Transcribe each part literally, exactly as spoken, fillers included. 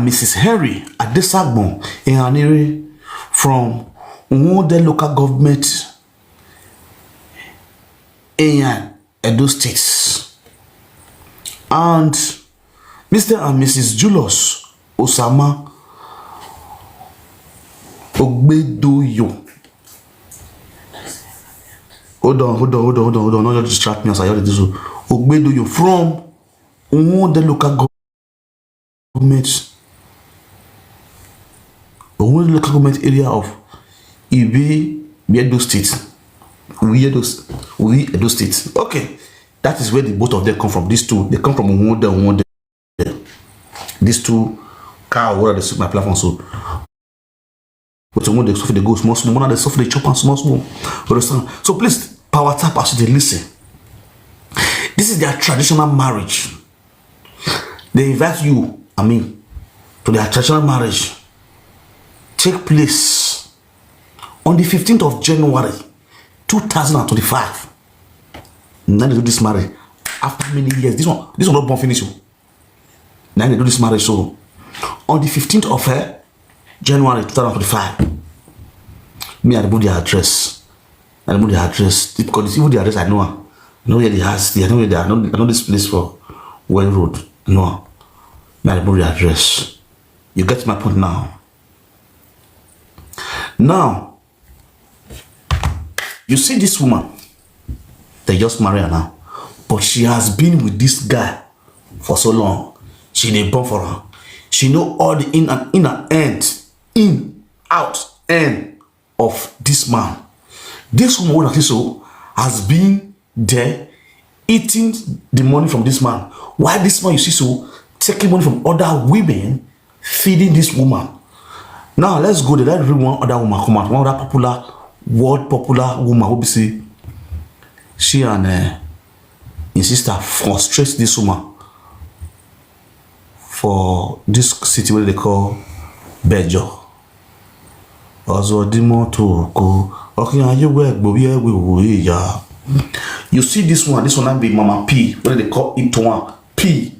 Missus Henry Adesagbon Ehanire from Nwode Local Government, Eyan, Edo State, and Mister and Missus Julius Osama Ogbedoyo. Hold on, hold on, hold on, hold on, hold on. Not just distract me as I hear this. Ogbedoyo from Nwode Local Government, Nwode Local Government Area of Ibi, Edo State. We Edo, we Edo State. Okay, that is where the both of them come from. These two, they come from Nwode, Nwode. These two cow, what are they, my platform? So, but some dey suffer, dey go small small. More dey suffer, dey chop am small small. You understand? So please, power tap as you dey listen. This is their traditional marriage. They invite you, I mean, to their traditional marriage. Take place on the fifteenth of January, two thousand and twenty-five. Now they do this marriage after many years. This one, this one not born finish. Oh. Now they do this marriage. So on the fifteenth of uh, January two thousand twenty-five, me, I put the address. I put the address because even the address I know. I know where the house. I know where they are. I know, I know this place for Well Road. No, me, I put the address. You get my point now. Now, you see this woman, they just marry her now, but she has been with this guy for so long. She dey born for her. She know all the in and in and end, in, out, end of this man. This woman, what I so, has been there eating the money from this man. Why this man, you see so, taking money from other women, feeding this woman? Now let's go there. Let's bring one other woman come out. One other popular, world popular woman. Will be see. She and uh, his sister frustrate this woman for this city where they call Bejo. Ọzọ dị moto oko, ọkụ ya yegwe egbo ya egwe wo ya. You see this one, this one na be Mama P, what they call it one P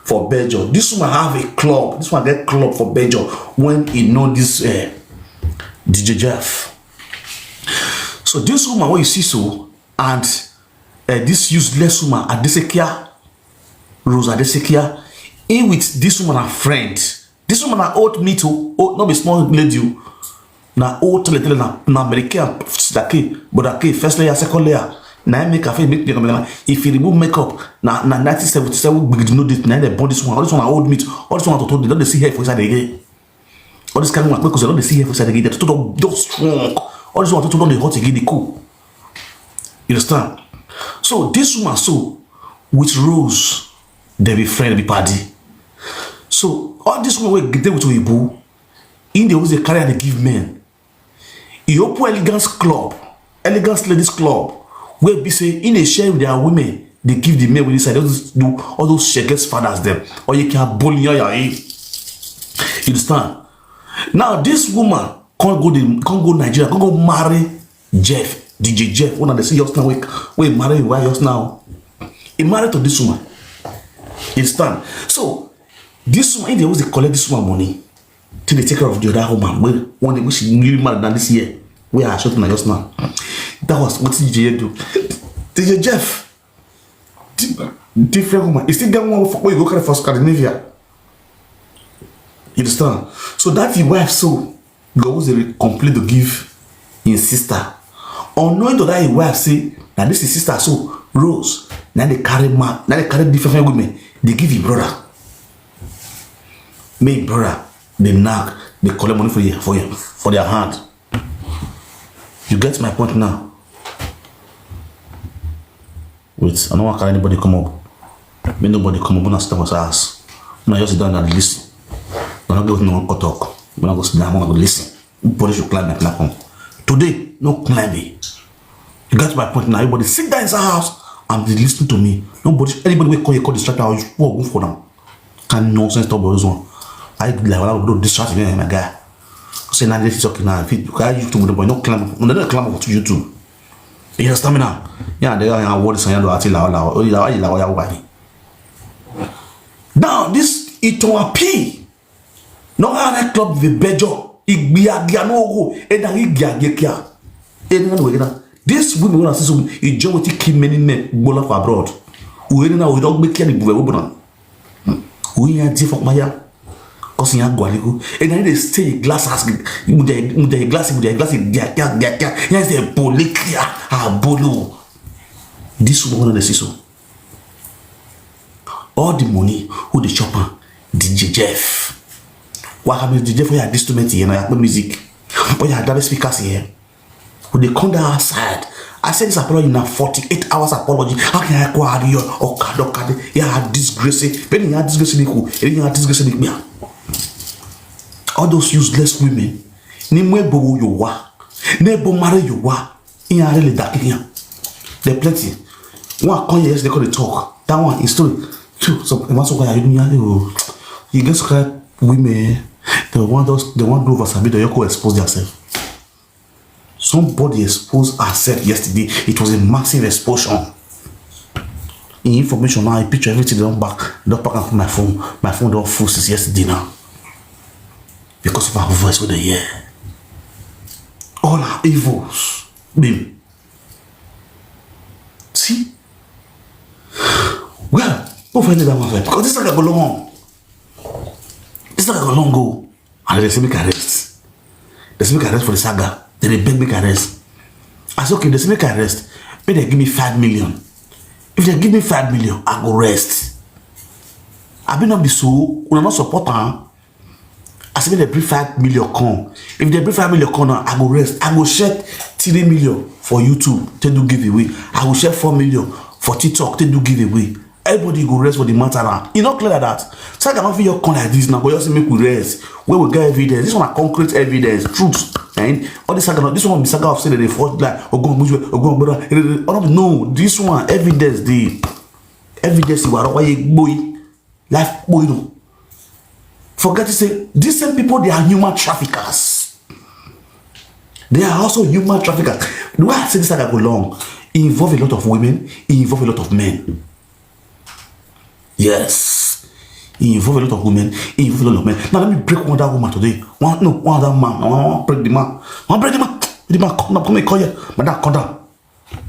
for Bejo. This one have a club. This one get club for Bejo when he know this uh, D J Jeff. So this woman what you see so and uh, this useless woman Adesekia, Rose Adesekia, he with this woman a friend. This woman na old meat o, oh, not be small lady o. Na old tele tele na na American, that K, but that K first layer, second layer. Na him make her face make me come. If you remove makeup, na na nineteen seventy-seven big no date. Na him dey born this one. All this one na old meat. All this one na toto. They don dey see hair for inside again. All this kind of one because they don dey see hair for inside again. They toto don strong. All this one toto don dey hot again. Dey cool. You understand? So this woman so with Rose, they be friend, be party. So all this woman wey dey with Oyibo, in the always dey carry and dey give men. E open elegance club, elegance ladies club, where be say in dey share with their women, they give the men with inside. They just do all those shekes fathers them. Or you can bully your eh. You understand? Now this woman can't go the can't go Nigeria, can't go marry Jeff, D J Jeff. One of the see just now we we marry why just now. He married to this woman. You understand? So this woman, they always dey collect this woman money. Till they take care of the other woman. Well, one day we should really married than this year. We are short now just now. That was what D J do. D J Jeff, di- different woman. You still get one for where you go carry for Scandinavia. You understand? So that his wife so go always dey complain to give his sister. Unknowing to that his wife say, now this is sister so Rose. Now they carry man, now they carry different women. They give his brother. Make brother, they knock, they collect money for you for you for their hand. You get my point now. Wait, I don't want to carry anybody come up. Make nobody come up when I step outside house. When I just sit down and listen. When I go no one talk. When I go sit down, I want to listen. Nobody should climb my platform. Today, no climb me. You get my point now. Everybody sit down inside house and be listening to me. Nobody, anybody will call you, call distract. I will go for now. Kind nonsense talk about this one. I like when I go distract me, my guy. Say now this is okay now. If you guy YouTube, nobody no climb, no no climb up to YouTube. You understand me now? Yeah, they are what is saying. I tell you, I tell you, I tell you. Now this Itowa P. No other club dey bejo. Igbiagia no go. Ena igbiagia kia. Ena no wegena. This women wey I see so, e just wetin kill many men gbola for abroad. Uwe na we don gbe kia ni buwe we bona. Uwe ya di for maya. Cause ya gwaligo. Ena dey stay glass house. Mude mude glass mude glass dia kia dia kia. Ya is a policia. Abolo. This woman no dey see so. All the money who dey chop am, D J Jeff. Why have D J Jeff for your instrument here? Na your music. For your direct speakers here. We dey come down outside. I said this apology na forty-eight hours apology. How can I go out here? Okada, okada. Yeah, disgrace. When you disgrace people, you disgrace people. All those useless women. Ni mwe bo you wa. Ne bo marry you wa. In a really dark here. There plenty. One come here, they call the talk. That one is story. Two, so I must go. You know, you get some kind of women. The one those the one do over sabi the yoko expose themselves. Somebody exposed herself yesterday. It was a massive explosion. In information now, I picture everything don back, don pack am for my phone. My phone don full since yesterday now. Because of her voice wey dey hear. All her evils. Babe. See? Well, go find that one first. Because this saga go long. This saga go long go. And they say make I rest. They say make I rest for the saga. Then they beg make I rest. I say okay, they say make I rest. Make they give me five million. If they give me five million, I go rest. I be not be so. Una not support am. I say make they bring five million come. If they bring five million come now, I go rest. I go share three million for YouTube, take do giveaway. I go share four million for TikTok, take do giveaway. Everybody go rest for the matter now. E no clear like that. Saga no fit just come like this now, but just say make we rest. Where we get evidence? This one na concrete evidence, truth. And all this saga, this one be saga of say that they forge like Ogun Ogunju, Ogun Ogbera. Oh no, this one evidence dey. Evidence wa ro waye gboyi. Life boy no. Forget to say these same people, they are human traffickers. They are also human traffickers. The way I say this saga go long, e involve a lot of women, e involve a lot of men. Yes. E involve a lot of women, e involve a lot of men. Now let me break one other woman today. One no, one other man. I want to break the man. I want to break the man. The man come up, come here, come here. Madam, come down.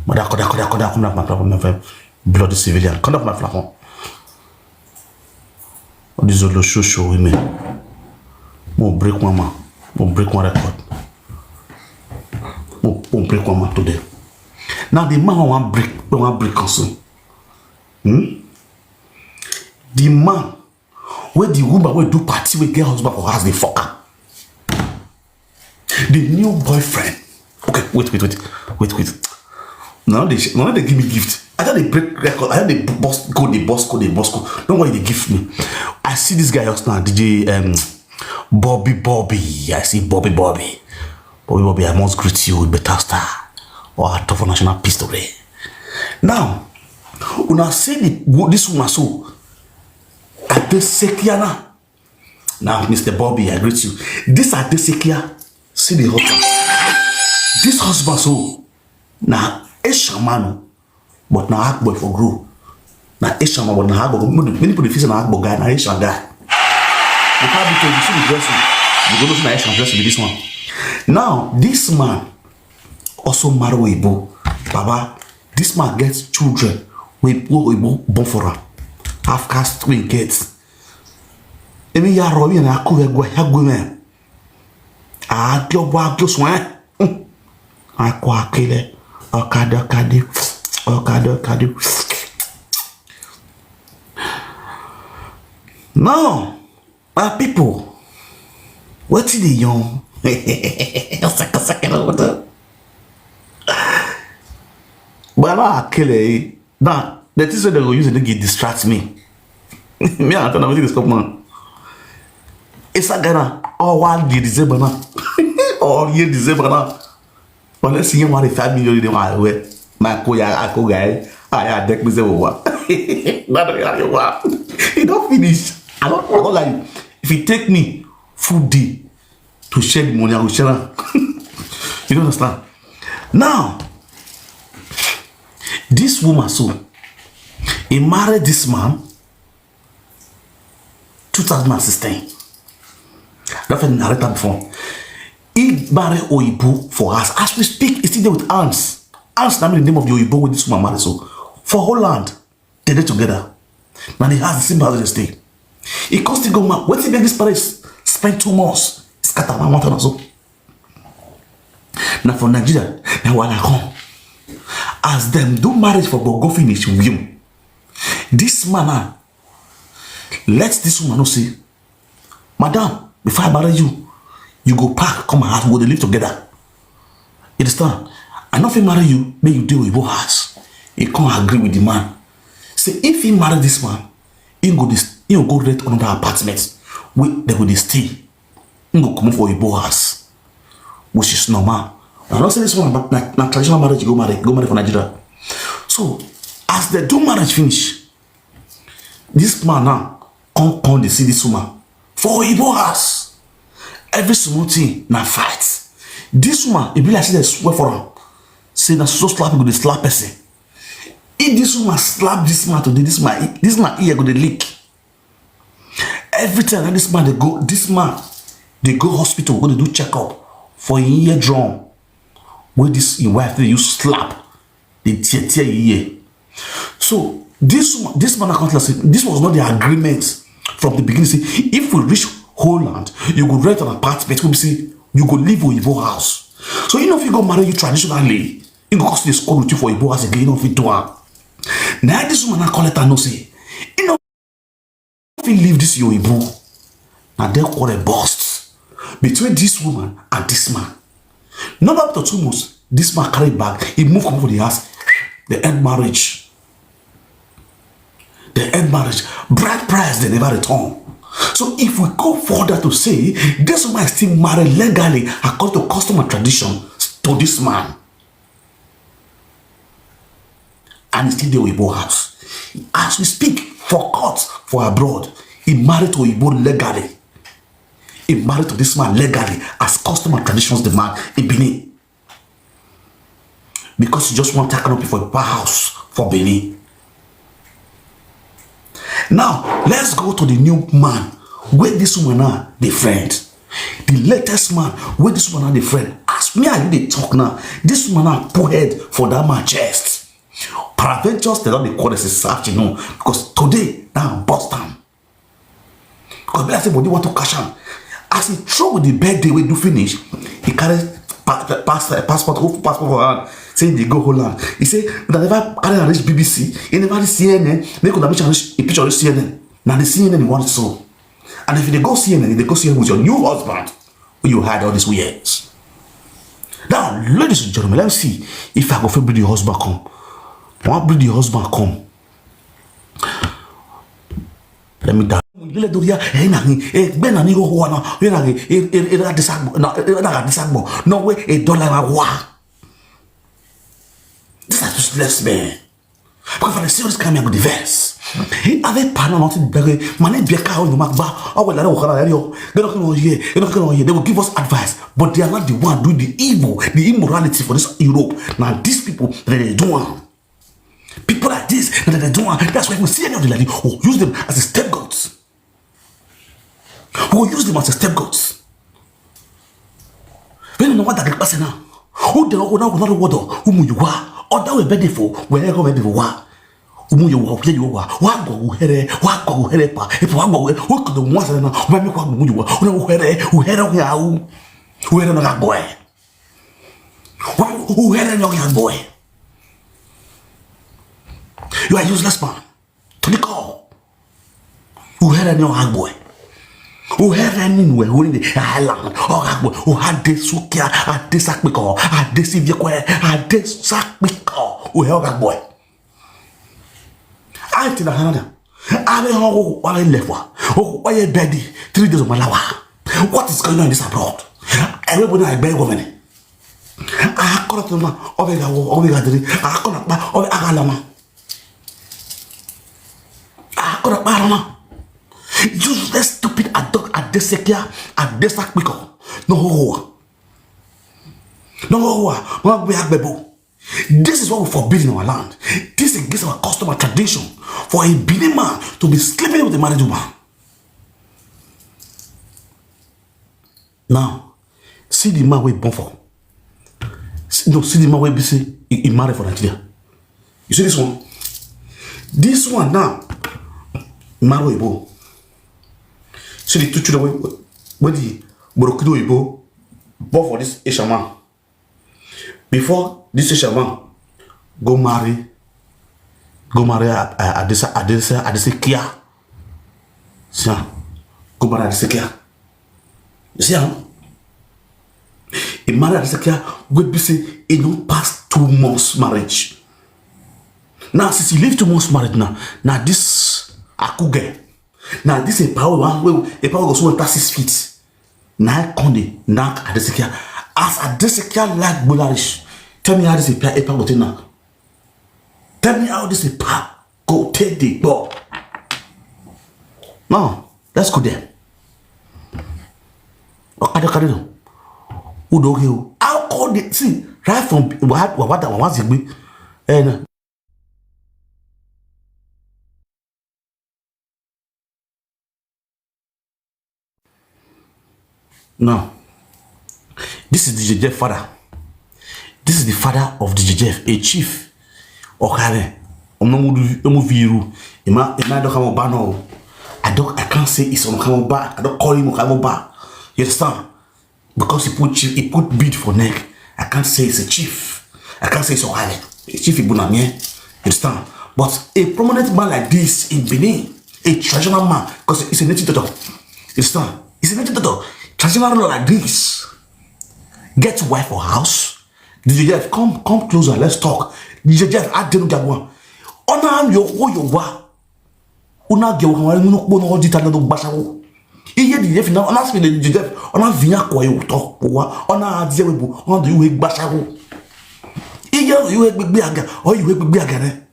Madam, come down, come down, come down, come down, come down, come down. Bloody civilian. Come down from my platform. All these old social women. Mo break one man. Mo break one record. Mo, mo break one man today. Now the man wey wan break, wey wan break council. Hmm? The man wey the woman wey do party wey get husband for house dey fuck am. The new boyfriend. Okay, wait, wait, wait, wait, wait. Now they now they give me gift. I thought they break record. I thought they boss go, they boss go, they boss go. Don't worry, they give me. I see this guy just now, D J um, Bobby Bobby. I see Bobby Bobby. Bobby Bobby, I must greet you with better star. Or I tough for national peace today. Now, when I say the, this woman so, I dey sekiana. Now, Mister Bobby, I greet you. This Adesekia, see the husband. This husband so, na Asian man o, but na Agbo for grow. Na Asian man, but na Agbo. Many people dey feel say na Agbo guy, na Asian guy. You can't be told, you see the dressing. You go know say na Asian dressing be this one. Now, this man also marry Oyibo. Baba, this man get children wey Oyibo born for am. Half caste wey he get. Emi ya ro mi na ku we gwe ya gwe me. A kyo bo a kyo swen. A ko akile. Okada kadi. Okada kadi. Now, my people, wetin dey yarn? Saka saka na water. But now I kill it. Now, the thing say they go use it to distract me. Me, I tell them wetin dey stop man. It's a Ghana. Oh, one year December now. Oh, year December now. Unless you want the five million in my way. My ko ya, I ko guy. I ya deck me say what? That don't have your wa. You don't finish. I don't, I don't like you. If you take me full day to share the money, I will share am. You don't understand? Now, this woman so, he married this man two thousand and sixteen. That friend narrated before. He marry Oyibo for us. As we speak, he still there with Hans. Hans, na the name of the Oyibo with this woman married. So for Holland, they dey together. Now they has the same house they stay. He cost to go man. What he make this Paris spend two months? Scatter my water so. Now for Nigeria, now when I come, as them do marriage for go finish with you, this man now let this woman know say, "Madam, before I marry you, you go pack, come and house, we go dey live together. You understand? I no fit marry you, make you dey Oyibo house." He come agree with the man. Say if he marry this man, he go dey, he go go rent another apartment where they go dey stay. He go comot for Oyibo house, which is normal. I don't say this one, but na, na traditional marriage you go marry, go marry for Nigeria. So as they do marriage finish, this man now come come dey see this woman for Oyibo house. Every small thing na fight. This woman, e be like say they swear for am. Say na so slap go dey slap person. If this woman slap this man today, this man, this man ear go dey leak. Every time that this man dey go, this man dey go hospital go dey do checkup for him eardrum, where this him wife dey use slap, dey tear tear him ear. So this one, this man come tell us say this was not the agreement from the beginning. Say if we reach Holland, you go rent an apartment. We say you go live Oyibo house. So you know if you go marry you traditionally, you go come dey squad with you for Oyibo house again. You know if you do am. Now this woman now call it and know say, you know, if you leave this your Oyibo, now they quarrel burst between this woman and this man. Not up to two months, this man carry bag, he move come for the house, they end marriage. They end marriage. Bride price, they never return. So if we go further to say, this woman is still married legally according to custom and tradition to this man, and he still dey Oyibo house. As we speak, for court, for abroad, he married to Oyibo legally. He married to this man legally, as custom and traditions demand in Benin. Because he just want to take up for a power house for Benin. Now, let's go to the new man. Where this woman now, the friend. The latest man, where this woman now, the friend. As me and you dey talk now, this woman now put head for that man chest. Peradventure, they don dey call this afternoon because today now bust am. Because be like say body want to cash am. As he throw with the birthday wey do finish, he carry pa- pa- pass- passport, whole passport for hand. Say he dey go Holland. He say, "Una never carry am reach B B C. He never reach C N N. Make una make am reach, a picture reach C N N." Now the C N N he want so. And if you dey go C N N, you dey go C N N with your new husband. Where you hide all these years. Now, ladies and gentlemen, let me see if I go fit bring the husband come. I want bring the husband come. Let me down. Lele doria, eh, na ni, eh, gbe na ni ho ho na, eh, na ni, eh, eh, eh, na disagbo, na, eh, na disagbo. No way, eh, dollar na wa. This is useless, man. Because if I see this kind of, I go the verse. He have a panel not in the money be a car on the mark bar. Oh, well, I don't want to hear. They don't know here. They don't know here. They will give us advice, but they are not the one doing the evil, the immorality for this Europe. Now, these people, they dey do one. People like this, they dey do one. That's why we see any of the lady, oh, use them as a scapegoat. We go use them as a scapegoat. When you know what that person now, who the who now who now what, who mu you wa, or that we bed for, where go bed for wa, who mu you wa, where you wa, wa go who here, wa go who here pa, if wa go who could the ones now, where me wa mu you wa, who here, who here ya who, who here no boy, who here no boy. You are useless man. Tonight, uhere ni ọha gbọ ẹ. Uhere ni nwe hu ni island. Ọha gbọ ẹ. Uha de sukia, ade sakpiko, ade siviekwe, ade sakpiko. Uhere ọha gbọ ẹ. Auntie na Canada. Abe ho ko wa le fwa. O wa ye bedi. Three days of Malawa. What is going on in this abroad? Everybody na beg government. Akọrọ to ma, obe ga wo, obe ga diri. Akọrọ pa, obe agalama. Akọrọ pa rama. Useless, stupid, adok, adesekia, adesakpiko. No ho. No ho. Wa gbe agbebo. This is what we forbid in our land. This is against our custom and tradition for a Benin man to be sleeping with a married woman. Now, see the man wey born for. See, no, see the man wey be say he, he marry for Nigeria. You see this one? This one now, marry Oyibo. See the two children wey, wey the Borokido Oyibo born for this Asian man. Before this Asian man go marry, go marry Adesa, Adesa, Adesekia. See am, go marry Adesekia. You see am? He marry Adesekia wey be say e no pass two months marriage. Now, since he leave two months marriage now, now this Akuge, now this a power one wey a power go so enter six feet. Now I come dey knock Adesekia. As Adesekia like Bolarish, tell me how this a pair a power go take knock. Tell me how this a power go take the ball. Now, let's go there. Okada, Okada, no. Who do you? How call the see right from what what what was it? And now, this is D J Jeff father. This is the father of D J Jeff, a chief. Okare, Onomudu, Omuviru, Ima, Ima Dokamoba no. I don't, I can't say it's Okamoba. I don't call him Okamoba. You understand? Because he put chief, he put bead for neck. I can't say it's a chief. I can't say it's Okare. A chief Ibunamie. You understand? But a prominent man like this in Benin, a traditional man, because he's a native daughter. You understand? He's a native daughter. Traditional law like this. Get wife for house. D J Jeff, come, come closer. Let's talk. D J Jeff, I didn't get one. Ona yo wo yo wa. Una ge wa wa no kpo no di ta no gbasawo. Iye D J Jeff na ona spe D J Jeff. Ona vinya ko yo to wa. Ona adi we bu. Ona do you gbasawo. Iye you gbegbe aga. O you gbegbe aga ne.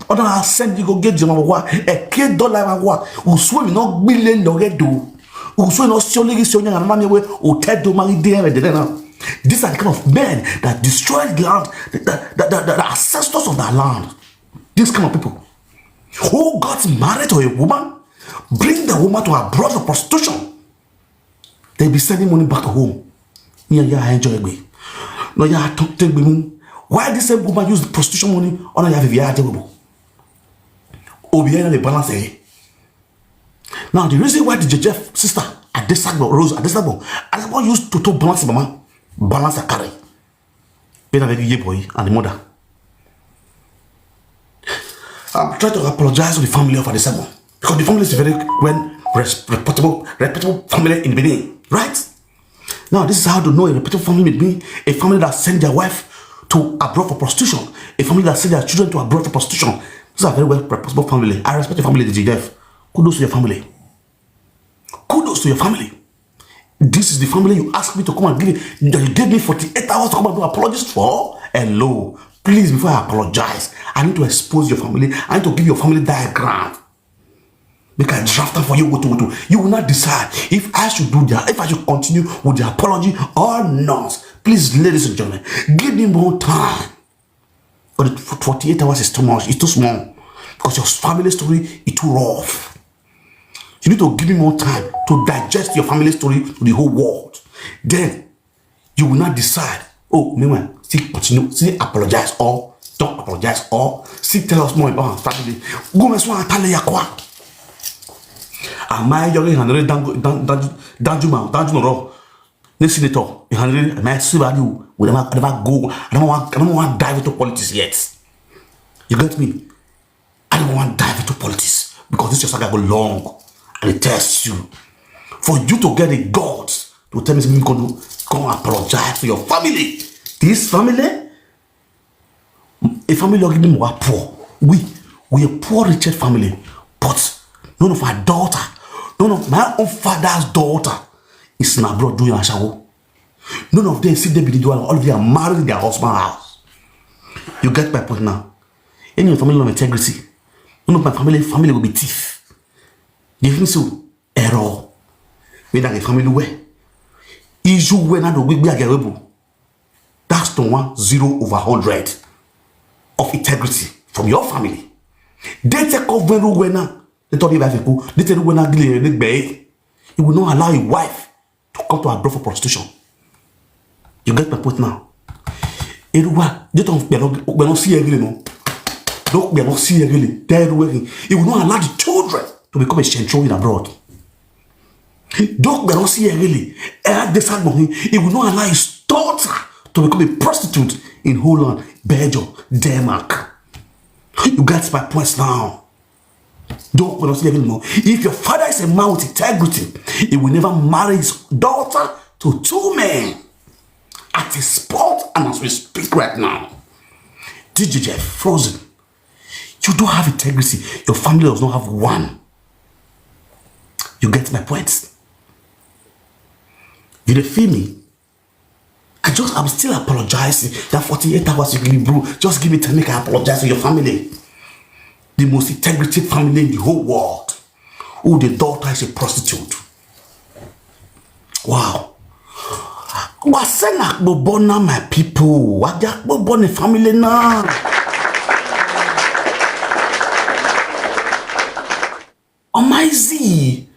Ona send you go get jama wa. E ke dollar wa. Uswe mi no gbile lo ge do. Uswe no sio legi sio nya na mi we o te do mari de re de na. These are the kind of men that destroy the land, the, the, the, the, the ancestors of that land. These kind of people who got married to a woman, bring the woman to abroad for prostitution. They be sending money back to home. Yeah, yeah, I enjoy me. No, yeah, I talk take me. Why this same woman use the prostitution money? Oh, no, yeah, yeah, I Obi, the balance eh. Now, the reason why the J J F sister, Adesagbo, Rose Adesagbo, Adesagbo used to, to balance mama, balance a carry. When I ye boy and the mother. I'm trying to apologize to the family of Adesagbo because the family is a very well res- reputable, reputable family in Benin, right? Now, this is how to know a reputable family in Benin, a family that send their wife to abroad for prostitution, a family that send their children to abroad for prostitution. These are very well reputable family. I respect the family, the J J F. Kudos to your family. Kudos to your family. This is the family you asked me to come and give it. You gave me forty-eight hours to come and do apologies for. Hello. Please, before I apologize, I need to expose your family. I need to give your family diagram. Make I draft am for you, wutu, wutu. You will not decide if I should do their, if I should continue with the apology or not. Please, ladies and gentlemen, give me more time. But the forty-eight hours is too much. It's too small because your family story is too rough. You need to give me more time to digest your family story to the whole world. Then you will not decide. Oh, meanwhile, still continue, still apologize or don't apologize or still tell us more about our family. Go me swan tale yakwa. Am I young and danju danju danju danju danju no? This senator, you handle my silver you will never, never go. I don't want, I don't want to dive into politics yet. You get me? I don't want to dive into politics because this your saga go long and it tests you. For you to get the guts to tell me something, come, come apologize for your family. This family, a family of people who are poor. We, we a poor wretched family, but none of our daughter, none of my own father's daughter is in abroad doing ashawo. None of them see them be the one. All of them are married in their husband house. You get my point now? Any of family of integrity, none of my family family will be thief. They feel so error. We that the family way. Issue when I do we be a gerebo. That's the one zero over hundred of integrity from your family. They take off when we now. They talk about people. They tell you when I glare the bay. You will not allow your wife to come to abroad for prostitution. You get my point now? Eruwa, you don't, you don't see again, no? Don't, you don't see again. Tell you, he will not allow the children to become a central in abroad. Don't, you don't see again. Eh, this hard money. He will not allow his daughter to become a prostitute in Holland, Belgium, Denmark. You get my points now. Don't, you don't see again, no? If your father is a man with integrity, he will never marry his daughter to two men at a spot and as we speak right now. D J Jeff, Frozen, you don't have integrity. Your family does not have one. You get my point? You dey feel me? I just, I'm still apologizing. That forty-eight hours you give me, bro. Just give me time, make I apologize to your family. The most integrity family in the whole world. Who the daughter is a prostitute. Wow. Wasena Gbobona, my people. Waja Gbobona family now. Amazing.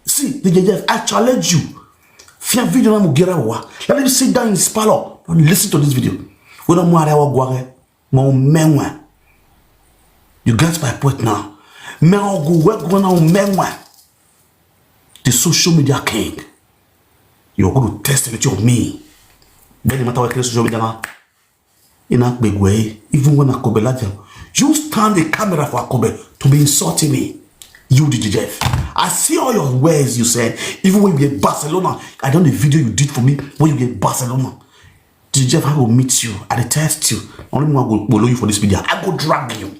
See, D J Jeff, I challenge you. Fia video na mugera wa. Let him sit down in his parlor and listen to this video. We don't matter what go ahead. Mo menwa. You get my point now. Me ogu we go na menwa. The social media king. You're going to test with your me. Then the matter what social media now. In Akbegwe, even when Akobe Lajan, you stand the camera for Akobe to be insulting me. You, D J Jeff. I see all your words you said. Even when you were in Barcelona, I done the video you did for me when you were in Barcelona. D J Jeff, I will meet you. I dey test you. Only one go follow you for this video. I go drag you.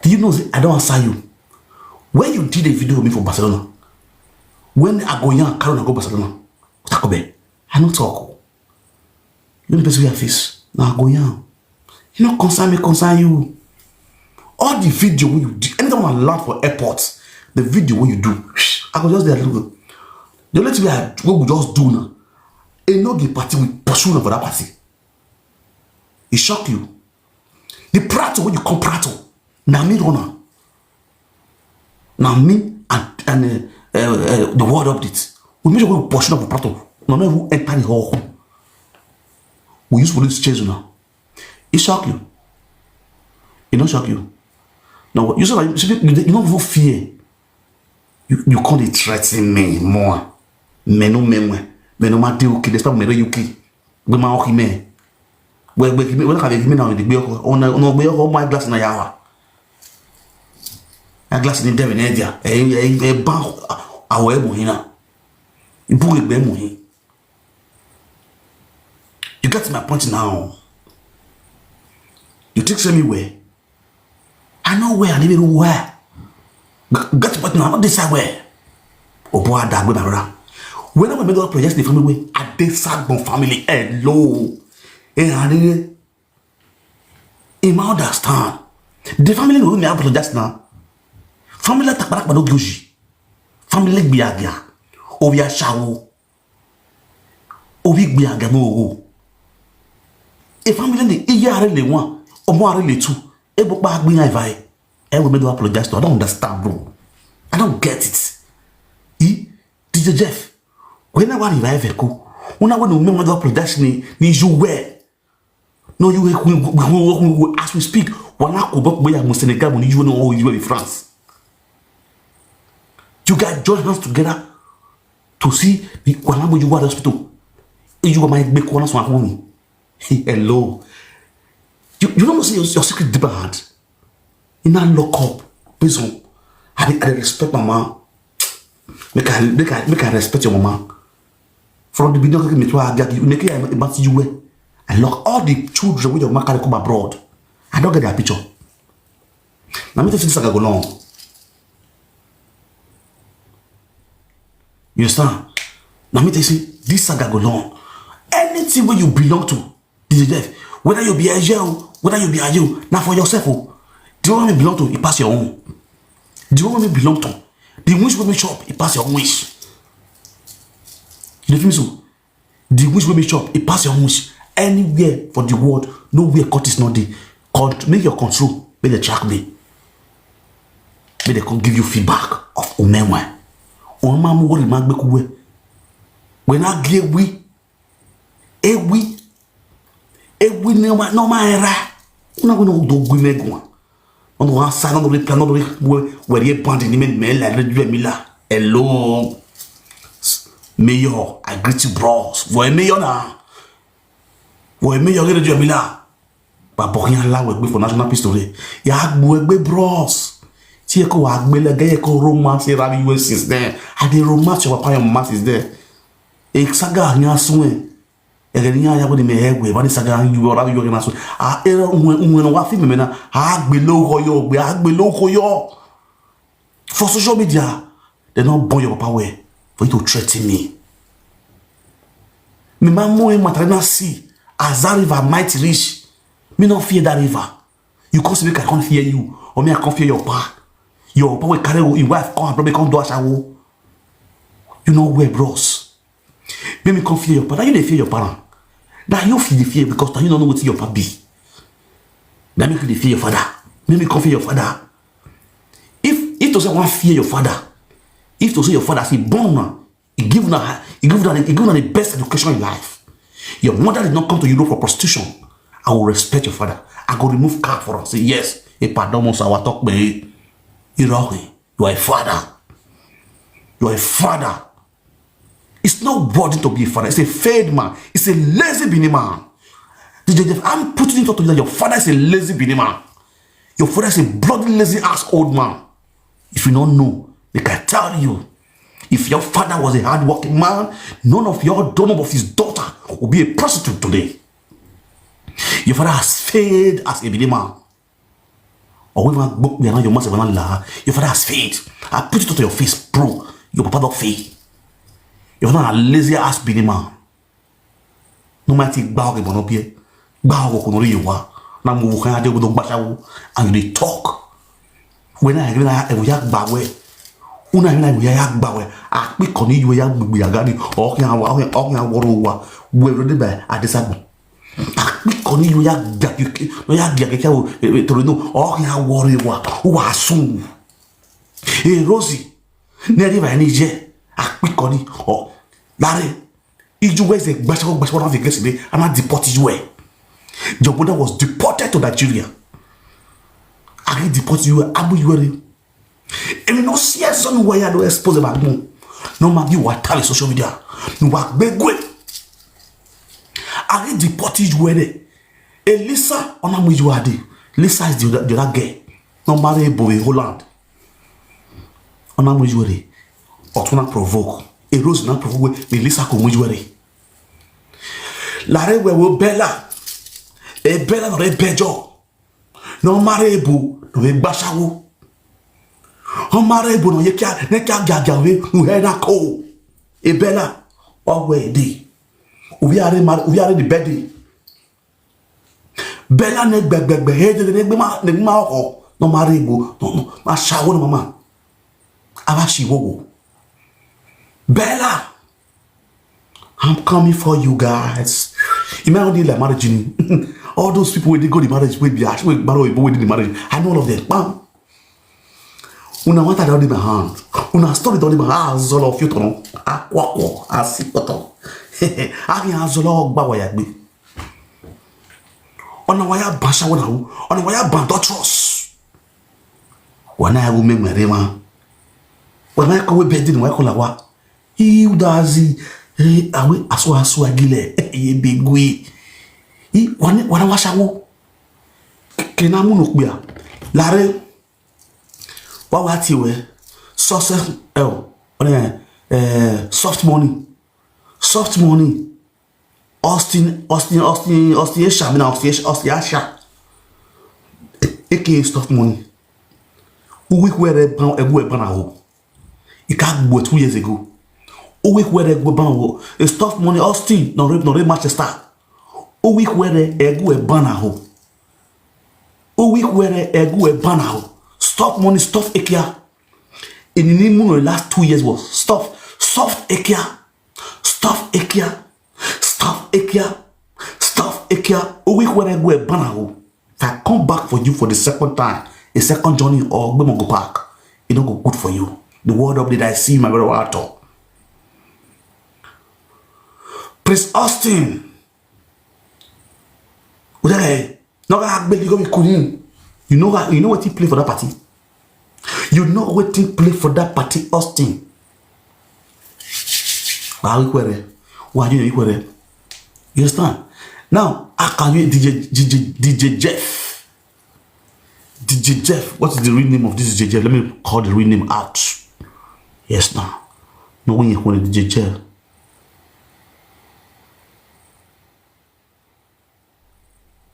Do you know say I don't answer you? When you did a video with me for Barcelona, when I go young, Carol, I go Barcelona. Takobe, I no talk. You know the person wey I face. Now I go young. You no concern me, concern you. All the video wey you do, anytime I land for airport, the video wey you do, I go just dey look. The only thing wey I wey we just do now, e no be party we pursue na for that party. E shock you. The Prato wey you come Prato, na me run am. Na me and and uh, uh, uh, the world update. We make sure we pursue na for Prato. Na no even enter the hall. We use police chase una. E shock you? E no shock you? No, you say you, you, you no even fear. You, you come dey threaten me more. Me no me me. Me no ma dey okay. Despite me dey okay. We ma okay me. We we me we ka be me na we dey gbé ọkọ. Ona ona gbé ọkọ my glass na yawa. Na glass ni debe na dia. E e e ba awo e mo hina. Ibu egbe mo hin. You get my point now. You think say me where? I know where I live where. Get my point now. I not decide where. Oh boy, I dag with my brother. When I make up projects the family way, I dey Sagbon family. Hello. Hey, honey. He might understand. The family no me apologize now. Family takparakpa no goji. Family gbiagia. Obi ashawo. Obi gbiagia mo owo. A family ni iya are le one, omo are le two. E bo pa gbiyan ivae. E we me do apologize to. I don't understand, bro. I don't get it. E D J Jeff. When I want revive ko. Una when me do apologize ni ni you where. No, you as we speak, wana ko bok boya mo Senegal mo you know you in France. You guys join hands together to see the wana mo you are hospital. You are my big corner so home. Hello. You you don't say your, your secret deep hand. You now lock up. Based on I dey, I dey respect mama. Make I make I make I respect your mama. From the beginning, make sure I get you, make it about you where I lock all the children with your man carry come abroad. I don't get their picture. Now me tell you this saga go long. You understand? Now me tell you this saga go long. Anything where you belong to, D J Jeff, whether you be a J O, whether you be a you, now for yourself, oh. The one we belong to, it pass your own. The one we belong to, the wish we chop, it pass your own wish. You dey feel me so? The wish we chop, it pass your own wish. Anywhere for the world, nowhere cut is not there. Cont- make your control, make the track me. Make dem come give you feedback of umenwe. One man worry man gbe kuwe. When I give we, ewi, ewi no ma no ma era. Una go no do gwi me gwa. No go answer, no go reply, no go reply. Where ye band ni me me la le jwe mi la. Hello. Mayor, I greet you, bros. Where mayor na? Where mayor le jwe mi la? Ba bokin ala we gbe for national pistol. Ya gbo egbe, bros. Ti e ko wa gbe le ge e ko romance ra bi we since then. I dey romance your papa, your mama since then. E saga nya sun e. E ge nya ya go ni me e gbe ba ni saga yu ra bi yo na so. Ah, e unwe unwe no wa fi me na. A gbe lo ko yo gbe, a gbe lo ko yo. For social media, they no born your papa well for you to threaten me. Me ma mo e matarina si as that river might reach. Me no fear that river. You come say make I come fear you, or me I come fear your pa. Your pa will carry your wife come abroad, come do ashawo. You know where, bros? Make me come fear your pa. Now you dey fear your parent. Now you feel the fear because now you don't know what your pa be. Now make you dey fear your father. Make me come fear your father. If if to say I want fear your father, if to say your father say born now, he give una he give una he give una the best education in life. Your mother did not come to Europe for prostitution. I will respect your father. I go remove card for am. Say yes, a pardon must our talk me. You are a father. You are a father. It's not worthy to be a father. It's a failed man. It's a lazy Benin man. D J Jeff, I'm putting it up to you that your father is a lazy Benin man. Your father is a bloody lazy ass old man. If you don't know, they can tell you. If your father was a hardworking man, none of your dono of his daughter will be a prostitute today. Your father has failed as a Benin man. Or we man book me around your master when I la. Your father has failed. I put it to your face, bro. Your papa don't fail. Your father a lazy ass Benin man. No matter gba oge bono bie. Gba ogo kono ri yowa. Na mo wo kan ade wo do gba shawo. And you dey talk. When I when I we ya gba we. Una when I we ya gba we. A pe kono yo ya gbegbe ya gani. O kan wa o kan woro wa. We ro de ba adesagbo. A pe kono yo ya gba yo ya gba ke o. Toro no. O kan woro wa. Wa sun. Hey Rosie. Ne ri ba ni je. A pe kono. O. Lare. Iju we ze gbashawo gbashawo na vegesi de ana deport iju we. Your brother was deported to Nigeria. I get deport you abu you re. Emi no see as son why I do expose ba gbon. No ma gi wa tell social media. No wa gbegwe. I get deport iju we de. Elisa ona mu iju ade. Lisa is the other, the other girl. No marry boy Holland. Ona mu iju re. Otuna provoke. E Rose na provoke we Melissa ko mu iju re. Lare we wo Bella. E Bella no re bejo. No marry ebo no re gbashawo. O marry ebo no ye kia ne kia gaga we u he na ko. E Bella. O we di. U we are mar u we are the bed. Bella ne gbegbegbe he de ne gbe ma ne gbe ma ho no ma re bo no no ma shawo no mama. Aba shi wowo. Bella, I'm coming for you guys. You might not need like marriage, you know. All those people wey dey go the marriage wey be ash wey gbaro oyibo wey dey the marriage, I know all of them. Bam. Una want that in my hand. Una story don in my hand. Zolo fi tono. Akwakwo asikoto. Aki azolo gba waya gbe. Ona waya basha wona wu. Ona waya ban doctors. Wana ya wu me mere ma. Wana ko we bedin wa ko lawa. I udazi. Eh, awe aso aso agile. Ye begwe. I wana wana washawo. Kena mu no kpia. Lare. Wa wa ti we. Success. Eh, eh, soft money. Soft money. Austin, Austin, Austin, Austin Asha, mina Austin Asha, Austin Asha. A K A soft money. Uwe kwere ban egu e ban aho. Ika gbo two years ago. Uwe kwere egu ban aho. A soft money Austin, no re no re Manchester. Uwe kwere egu e ban aho. Uwe kwere egu e ban aho. Stop money, stop ekia. In the name of the last two years was stop, stop ekia. Stop ekia. Stop ekia. Stop ekia. Uwe kwere egu e ban aho. If I come back for you for the second time, a second journey or Gbemogo Park, e no go good for you. The world update I see, my brother Arthur. Prince Austin. Udare, no ga gbeli go be kunin. You know what, you know what he play for that party? You know what he play for that party, Austin? Wa wi kwere. Wa you wi kwere. You understand? Now, how can you D J, D J, D J Jeff? D J Jeff, what is the real name of this D J Jeff? Let me call the real name out. Yes, now. No, we ain't D J Jeff.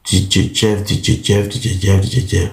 D J Jeff, D J Jeff, D J Jeff, D J Jeff.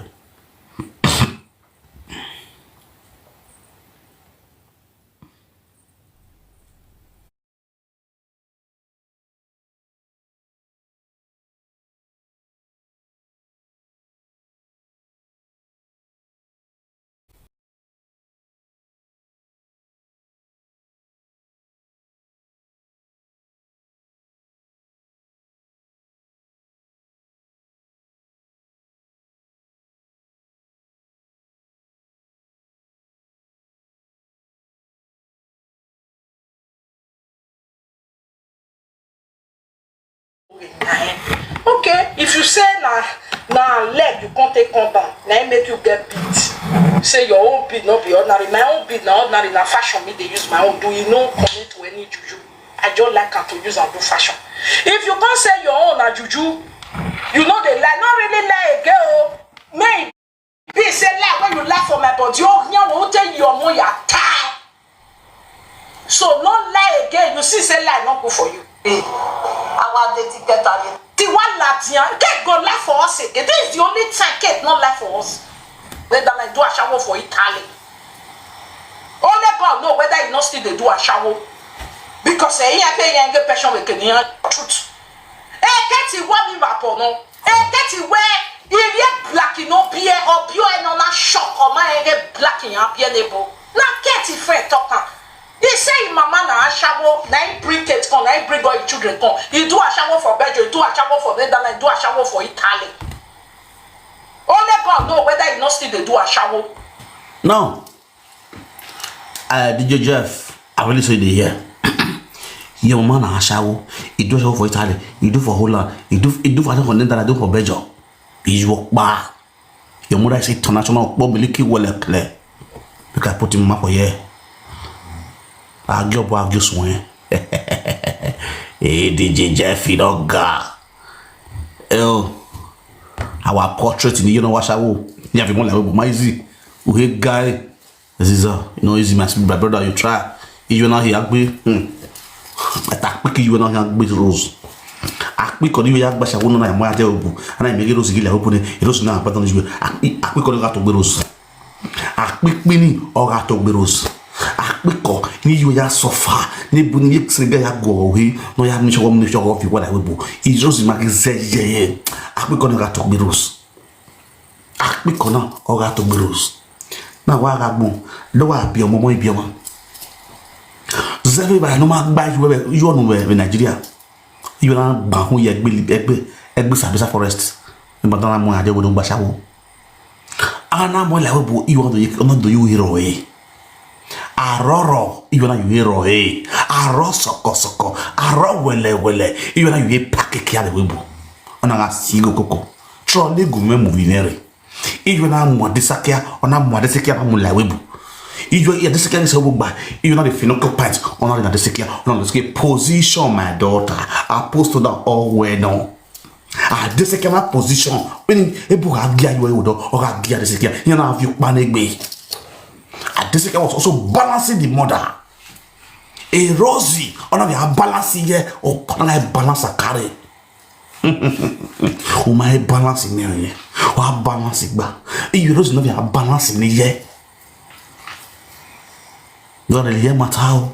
Okay, if you say na, na leg you come take come down, na im make you get beat. Say your own beat no be ordinary, my own beat na ordinary, na fashion me dey use my own do, e no connect to any juju. I just like am to use am do fashion. If you come say your own na juju, you no dey lie, no really lie again o. May e be say lie wey you lie for my body, oh, yan wo te your mo ya tie. So no lie again. You see say lie no good for you. Eh, our dedicated. Tiwa Ladian, Kate go lie for us again. This is the only time Kate no lie for us. Whether I do ashawo for Italy. Only God know whether he no still dey do ashawo. Because eh, he pay young person with Kenyan truth. Eh, Kate, what me rapport, no? Eh, Kate, where? If you black, you know, beer or pure and on a shock or my head black in your beer label. Now, Kate, friend, talk am. He say him mama na ashawo, na him bring Kate come, na him bring all his children come. He do ashawo for Belgium, he do ashawo for Netherlands, he do ashawo for Italy. Only God know whether he no still dey do ashawo. Now, uh, D J Jeff, I really say dey here. Your mama na ashawo. He do ashawo for Italy. He do for Holland. He do, he do for, I think, for Netherlands. He do for Belgium. He work bar. Your mother is international. But miliki well clear. Make I put him up for here. I give up, I give swing. Hey, D J Jeff, you don't go. Oh, our portrait in the, you know, wash out. You have him like, oh, my easy. Hey, guy. This is, uh, you know, easy, my, my brother, you try. You know, he agbe. Hmm. But I quick, you know, he agbe Rose. I quick, you agbe, I won't know, I'm where I tell you. And I make it Rose, you like, open it. It doesn't know, but I quick, you got to Rose. Akpikpi ni oga to gberos. Akpiko ni you ya suffer. Ni bu ni sega ya go away. No ya mi shogo mi shogo fi wala webo. He just make say yeah, yeah. Akpiko ni oga to gberos. Akpiko na oga to gberos. Na wa ga gbon. Lo wa bi omo mo ibi omo. Zeve ba no ma gba you we, you no we Nigeria. You na gba hu ye gbe, egbe, egbe Sambisa forest. Ni ba na mo ade wo do gba shawo. Ana mo la wo bo, you want to, you want to you hero eh. Aroro, you na you hero eh. Aro soko soko, aro wele wele, you na you pack kia de webo. Ona ga sigo koko. Trolley gume movie nere. Iwe na mo disakia, ona mo disakia ba mo la webu. Iwe ya disakia ni se wo gba. Iwe na the financial part, ona na disakia, ona disakia position my daughter. Apostle da all we no. A disakia na position. When ebu ga gia you do, o ga gia disakia. You na have you panegbe. A disakia was also balancing the mother. A Rosie, ona we balance here, o ona balance a carry. O ma e balance ni ye. Wa balance gba. Iye Rose no ya balance ni ye. No dey hear matter o.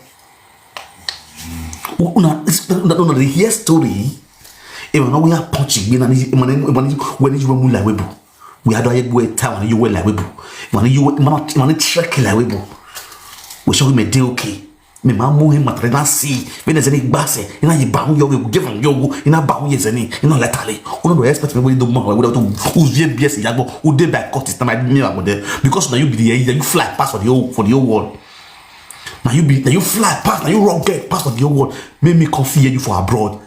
Una, una, una dey hear story. E ma no we a punch gbe na ni, e ma ni, e ma ni, when you mu la webu. We had a gbe ta when you were la webu. When you, e ma ni, e ma ni check la webu. We show him a day okay. Me ma mu him matare na si. Me ne zeni gbase. Ina yi ba hu yo we give am yo go. Ina ba hu ye zeni. Ina letale. Uno do expect me we do mo we do to. Uzie B S ya go. U dey by court is na my me wa go there. Because na you be the, you fly pass for the whole, for the whole world. Na you be, na you fly pass, na you rock get pass for the whole world. Make me come fear you for abroad.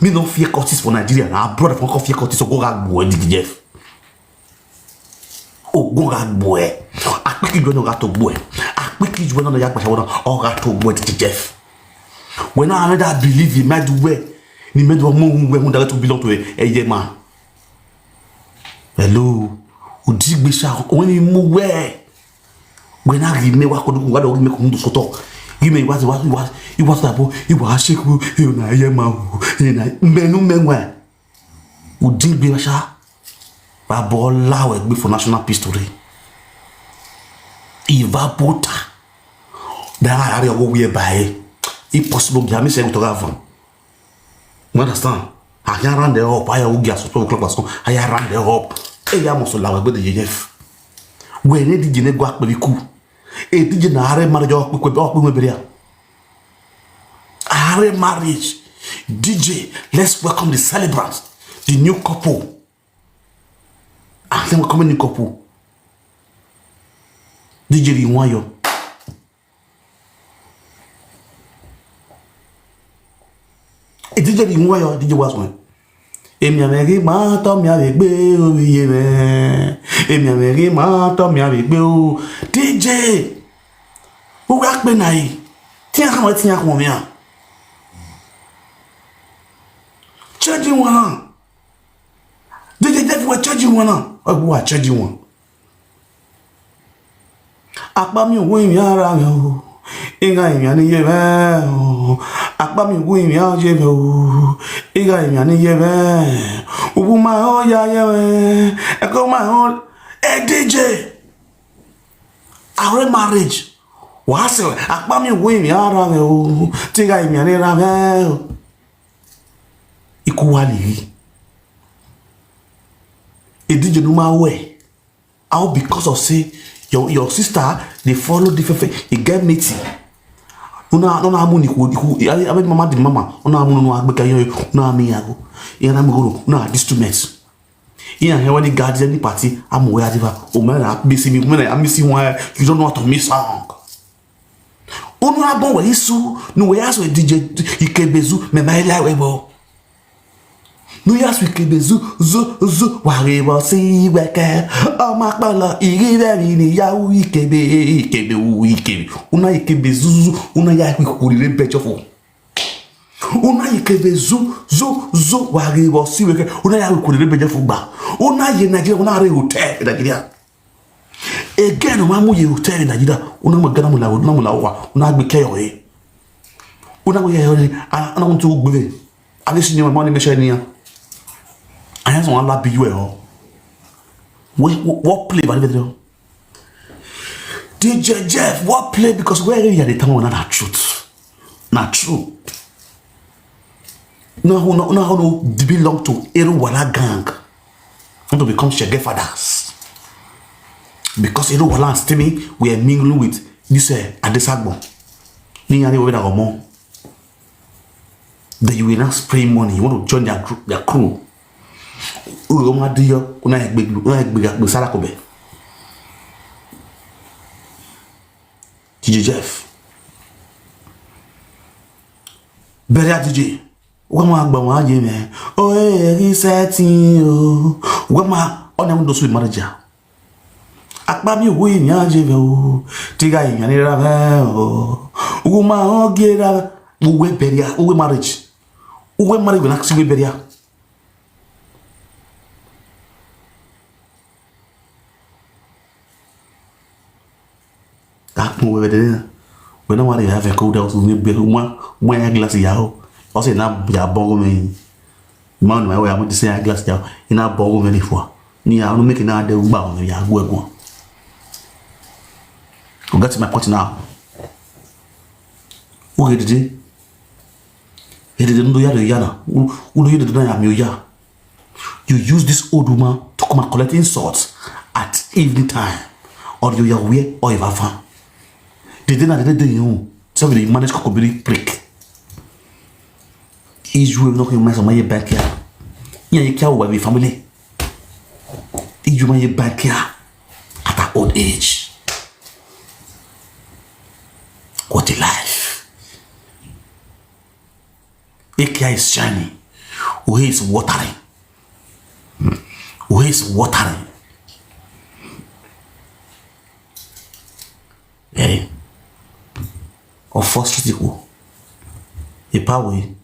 Me no fear courts for Nigeria. Na abroad I come fear courts. So go ga gbo e, D J Jeff. O go ga gbo e. Akpiki ju no ga to gbo e. Akpiki ju no ya pasha wona. O ga to gbo e, D J Jeff. When I never believe in my way, ni me do mo we mo da to belong to a, a year man. Hello. Udigbe sha, when you move where? When I give me wa kodu wa do me kundu soto. Give me what, what, what, it was that boy, it was shake you na ye ma. Na menu me wa. Udigbe sha. Ba bola we gbe for national peace today. Iva Bota. Da ari owo we ba e. Impossible bi ami se to ga fun. You understand? I can run the up. I will get some o'clock. I run the up. Hey, I must allow a good J F. When did you go up with cool? A D J na are marriage or quick up with beria. Are marriage. D J, let's welcome the celebrants, the new couple. And then welcome the new couple. D J Riwayo. Ìdíje di mú ẹyọ ìdíje wá sùn. Èmi àmì rí máa tọ́ mi àmì gbé orí yé mẹ́. Èmi àmì rí máa tọ́ mi àmì gbé o. D J. Ó wá pé náà yìí. Tí a kàn wọ́n tí a kàn wọ́n mi à. Charging wọn náà. D J Jeff were charging wọn náà. Ọgbọ́n wà charging wọn. Akpa mi wo imi ara mi o. Iga imi ani ye me o. Akpa mi wo imi aje me o. Iga imi ani ye me. Ubu ma o ya ye me. Eko ma o. A D J. Our marriage. Wa se akpa mi wo imi ara mi o. Tiga imi ani ra me o. Ikuwali. A D J no ma we. How because of say your, your sister dey follow different, e get meeting. Una, una amu ni ku, ku, abi mama di mama, una amu no agbe kayo, una ami yago. Iya na mi go, una this two mates. Iya he wani guardian ni party, amu we adiva. O mena, misi mi, mena, misi wa, you don't know how to miss song. Unu abọ we isu, nu we aso D J Ikebezu, me ma ila we bo. Nu ya su Ikebezu, zu, zu, wa re bo si weke. O ma pa lo, iri ve mi ni ya u Ikebe, Ikebe u Ikebe. Una Ikebezu, zu, una ya ku ku re bejo fo. Una Ikebezu, zu, zu, wa re bo si weke. Una ya ku re bejo fo gba. Una ye Nigeria, una re hotel Nigeria. Again, o ma mu ye hotel Nigeria. Una ma gana mu la, una mu la wa. Una gbe ke yo e. Una gbe yo e. Ana, ana un tu gbe. Ave si ni ma ni me se ni ya. Aya so ala bi you e o. What, what, what play ba le D J Jeff, what play? Because where you are the town na truth. Na true. No, no, no, no, belong to Eruwala gang. Want to become Shege fathers. Because Eruwala and Stimi were mingling with this uh, Adesagbo. Ni yani we na omo. Then you will now spray money. You want to join their group, their crew. Uyo ma diyo, una egbe, una egbe, egbe sara kobe. D J Jeff. Beria D J. Wọ́n máa gbọ̀n wọ́n á yé mẹ́. Ó èrè sẹ́tìn o. Wọ́n máa ọ̀nà ẹ̀mú lóṣù ìmọ̀lẹ́jà. Apá mi wú ìyàn jẹ bẹ̀ o. Tíga ìyàn ní ra bẹ́ẹ̀ o. Wọ́n máa hàn gé ra bẹ́ẹ̀. Wọ́n wé bẹ̀rẹ̀, wọ́n wé marriage. Wọ́n wé marriage wọ́n á sí wé bẹ̀rẹ̀. Akpɔn wɛ ɖe na. Wɛ na wa ɖe ya fɛ ko da o ne be mo mo ya glass ya o. O se na ya bɔ ko me. Ma no wɛ ya mo se ya glass ya o. Ina bɔ ko me ni fo. Ni ya no make na de gba o ya go e go. You get my point now. O ge dede. He dede ndo ya de ya na. U do ye dede na ya mi o ya. You use this old woman to come and collect insults at evening time. Or you are where or you are far. Dede na dede de you. So we dey manage kokobiri prick. Iju no ko manage ma ye bank ya. Ya ye kia wa we family. Iju ma ye bank ya at our old age. What a life. Ekia is shining. Uhe is watering. Uhe is watering. Hey. Of first critical. Ipa we.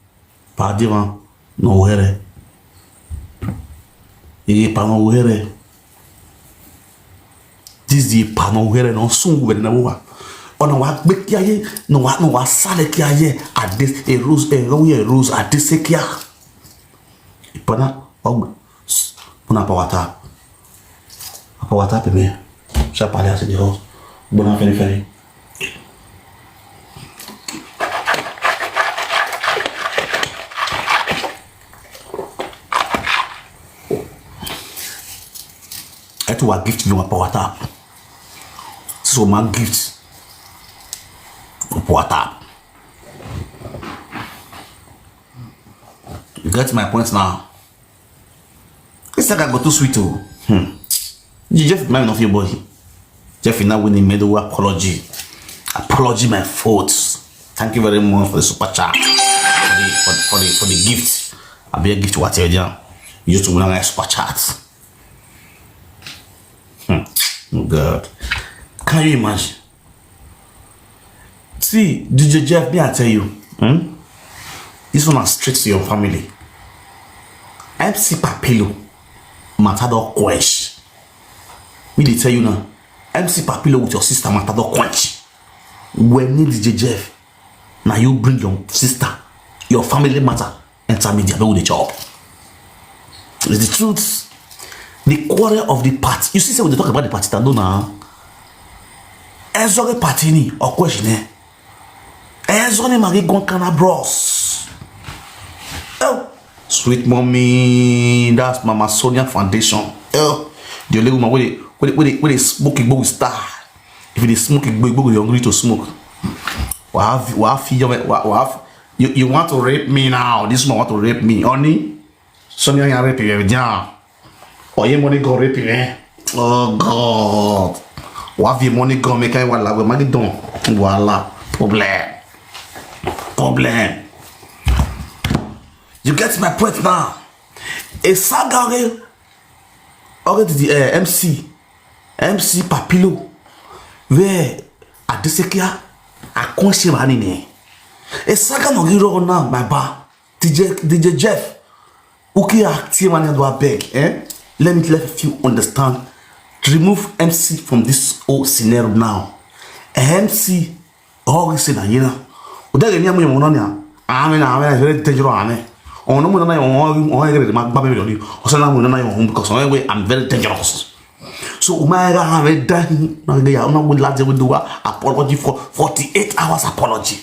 Pa divan. No here. Ipa no here. This the pa no here no soon we na wa. Ona wa gbe kia ye, no wa, no wa sale kia ye. At this, a rose, a rose, a rose, at this kia. Ipana, og, puna pa wata. Pa wata pe me. Sha pale ase di ho. Bona fere fere. Etu wa gift mi wa pa wata. So ma gift. Pa wata. You get my point now. This saga go too sweet o. Hmm. You just mind of your body. Jeff now win the medal apology. Apology my fault. Thank you very much for the super chat. For the for the for the, for the gift. I be a gift what you down. You to win a super chat. Hmm. Oh God. Can you imagine? See, D J Jeff, me I tell you, hmm? This one is straight to your family. M C Papilo, matter don quench. Me dey tell you now, M C Papilo with your sister matter don quench. When need D J Jeff, now you bring your sister, your family matter, enter media, make we dey chop. It's the truth. The quarrel of the party. You see, say we dey talk about the party, that no now. Ezore party ni, or question eh? Ezore magi gon kana bros. Oh, sweet mommy, that's Mama Sonia Foundation. Oh, the only woman with the with the, with the, with the smoke igbo with star. If you dey smoke igbo, igbo, you hungry to smoke. Wa have wa have your wa wa have you, you want to rape me now? This one want to rape me, honey? Sonia, you rape you down. Oh, your money go rape you, eh? Oh God. Wa have your money go make I wala we magi don. Wala. Problem. Problem. You get my point now. A saga okay. Okay, to the uh, M C. M C Papilo. Where Adesekia akonse mani ne. A saga no giro now, my ba. D J D J Jeff. Uki active man do beg, eh? Let me let you understand. Remove M C from this whole scenario now. M C always say na yina. Udage ni amu yamona ni. Amen, amen, very dangerous, amen. Ono mo na yo, o gere ma gba me lori. O sa na mo na yo because o we I'm very dangerous. So o ma ga ha very dan na ga ya, o na mo la je we do apology for forty-eight hours apology.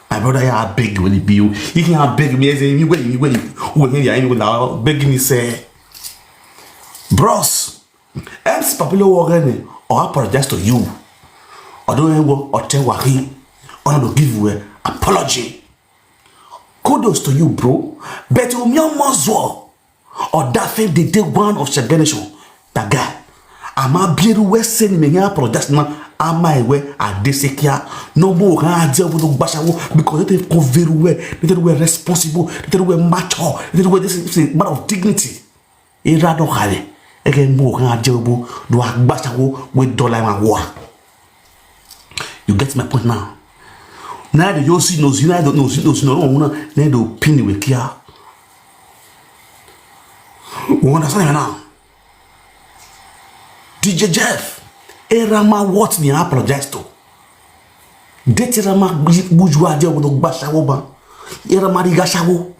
My brother, yeah, I beg you, will it be you? You can beg me, say me, wait, me, wait, wait, yeah, you will beg me, say, bros, M C Papilo Wogene or apologize to you. Although I will or tell Wahi, or to give you an apology. Kudos to you, bro. But you mean more so. Or that thing they did one of Shaganation. That guy. Ama biru we send me here apologize na ama iwe Adesekia. No more can I deal with the bashawo because they take very well, they take well responsible, they take well mature, they take well this is a man of dignity. Ira don hale. Ege mo kan aje obo do agbasawo we dollar ma wa. You get my point now. Now the yo see no see now no see no see no no na na do pin we kia. You understand me now? D J Jeff, era ma what ni apologize to. Date era ma buju aje obo do gbasawo ba. Era ma riga sawo.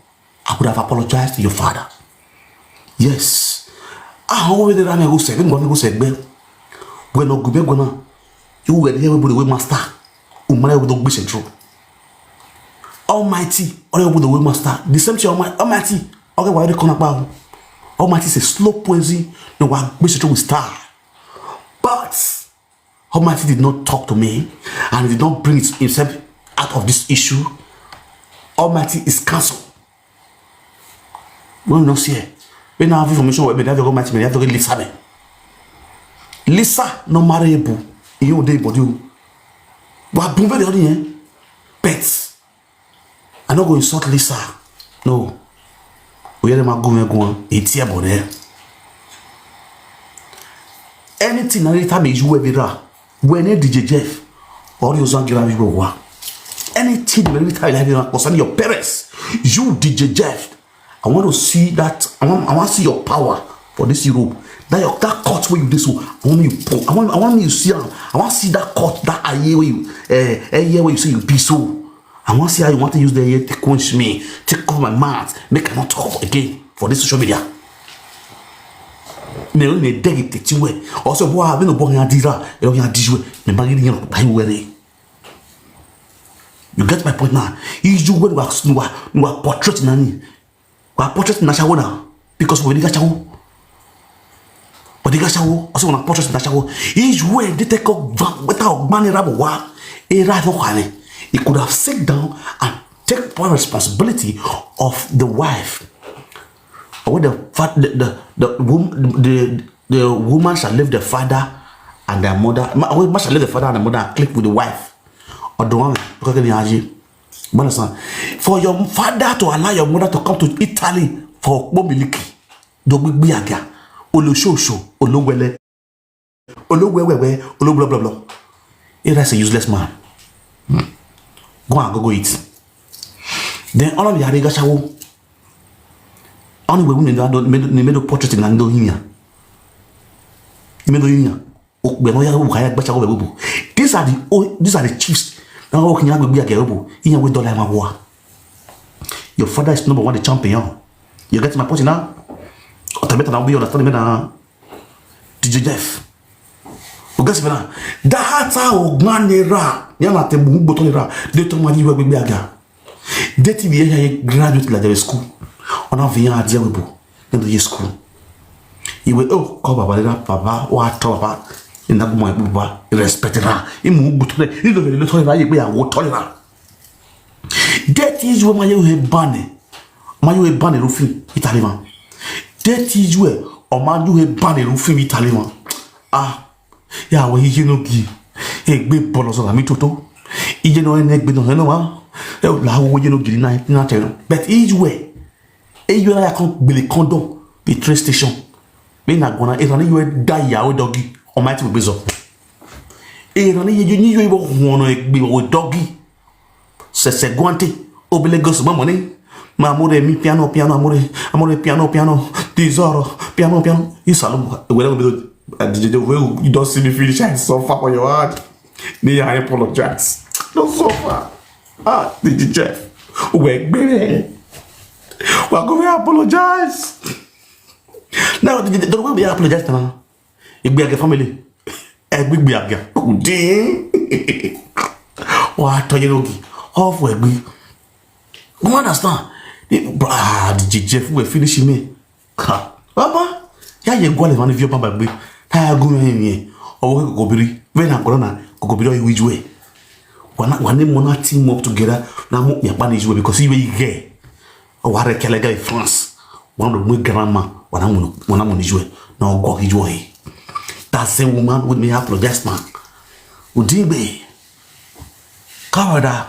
I could have apologized to your father. Yes. Ah, how will the rame go say? Go go say be. When no go be go na. You were there with the way master. Umare with the gbese through. Almighty, or with the way master. The same thing Almighty. Almighty. Okay, why they come about? Almighty is a slow poison. No, why gbese through with star. But Almighty did not talk to me and he did not bring his- himself out of this issue. Almighty is cancelled. When you no see her, when I have information wey be that Almighty, me have to leave Sabe. Lisa no marry Ebu. You dey body o. Wa bun very on here. But I no go insult Lisa. No. We hear them go me go. It's here, but there. Anything na later me you ever ra. When D J Jeff or you sang gira you wa. Anything wey later like you concerning your parents, you D J Jeff, I want to see that. I want, I want to see your power for this Europe. That your, that court where you this so. I want you. I want, I want you see. Am. I want to see that court, that eye where you, uh, eye where you say you be so. I want to see how you want to use the eye to quench me, to cover my mouth, make I not talk again for this social media. Me only me deg it to you. Also, boy, I been a boy and dira. You know, dira. Me baggy you know, by where. You get my point now. Is you when we are, we are, we are portrait nani. We are portrait na shawo now because we dey shawo. We dey shawo. Also, we are portrait na shawo. Is where they take up better of money rabo wa. E ra no kwane. He could have sit down and take part responsibility of the wife. Or the fa- the the the, wom- the the woman shall leave the father and their mother. Ma- Woman shall leave the father and the mother and click with the wife. Or the one because they are. You understand? For your father to allow your mother to come to Italy for Okpomiliki, Dogbigbiaga, Oloshoosho, Olowele, Olowewewe, Olo blah blah blah. If that's a useless man, go and go go eat. Then all of the Arigashawo, only we women that don't made made a portrait in Andohinia. Imedohinia. Okpukpe na ya bụ ka ya gbachago wee bụ. These are the old, these are the chiefs. Na ọ kanya gbegbe ya ga bụ ihe we dollar ma gwa. Your father is number one the champion. You get my point now? Otabeta na we understand me na D J Jeff. You get me now? That how man era. Ya na te bu gboto era. De to ma di we gbegbe aga. Deti bi ya graduate la de school. Ona via dia we bu. Nínú yé school. Ìwé ó kọ́ bàbá rẹ̀ bàbá wà tọ́ bàbá. Ìnáwó mọ̀ ẹ̀bùn bàbá respect rà. Ìmú gbùtọ́ rẹ̀ nílò rẹ̀ lọ́tọ́ rẹ̀ yé pé àwọn tọ́ rẹ̀ rà. Dẹ́tí ìjú ẹ̀ máa yẹ wọ́n bá nẹ̀. Máa yẹ wọ́n bá nẹ̀ ló fi ìtàlẹ́ wọn. Dẹ́tí ìjú ẹ̀ ọ̀ máa yẹ wọ́n bá nẹ̀ ló fi ìtàlẹ́ wọn. Ah, ya wọ iye no gi. Egbe bọlọ sọ mi toto. Iye no ene egbe no no wa. E la wo iye no gi na na te no. But ìjú ẹ̀ eyo na ya kan gbele condom the train station. Me na gona e ran yo da ya o doggy. O ma ti gbe zo. E ran ye ni yo ibo won o gbe o doggy. Sese guante. Obele gosu mamo ni. Ma amore mi piano piano amore. Amore piano piano. Tesoro piano piano. Isalo wele go be do. You don't see me finish. I suffer for your heart. Me I apologize. Don't suffer. Ah, D J Jeff. We gbere. We are going to apologize. Now, the, the, the way we apologize now, if we are a family, if we are a, wa to you know, off we be. You understand? The, ah, D J Jeff, we finish me. Ha. Baba, ya ye gwale mani vio baba gbe. Ta ya gu me ni. Owo kokobiri. We na corona, kokobiri o iwe ijue. Wana wane mona team up together. Na mo mi apa ni ijue because iwe ige. O wa re kelega in France. One of my grandma, wana mo wana mo ni ijue. Na ogo ijue. That same woman with me apologize man. Udigbe. Kawada.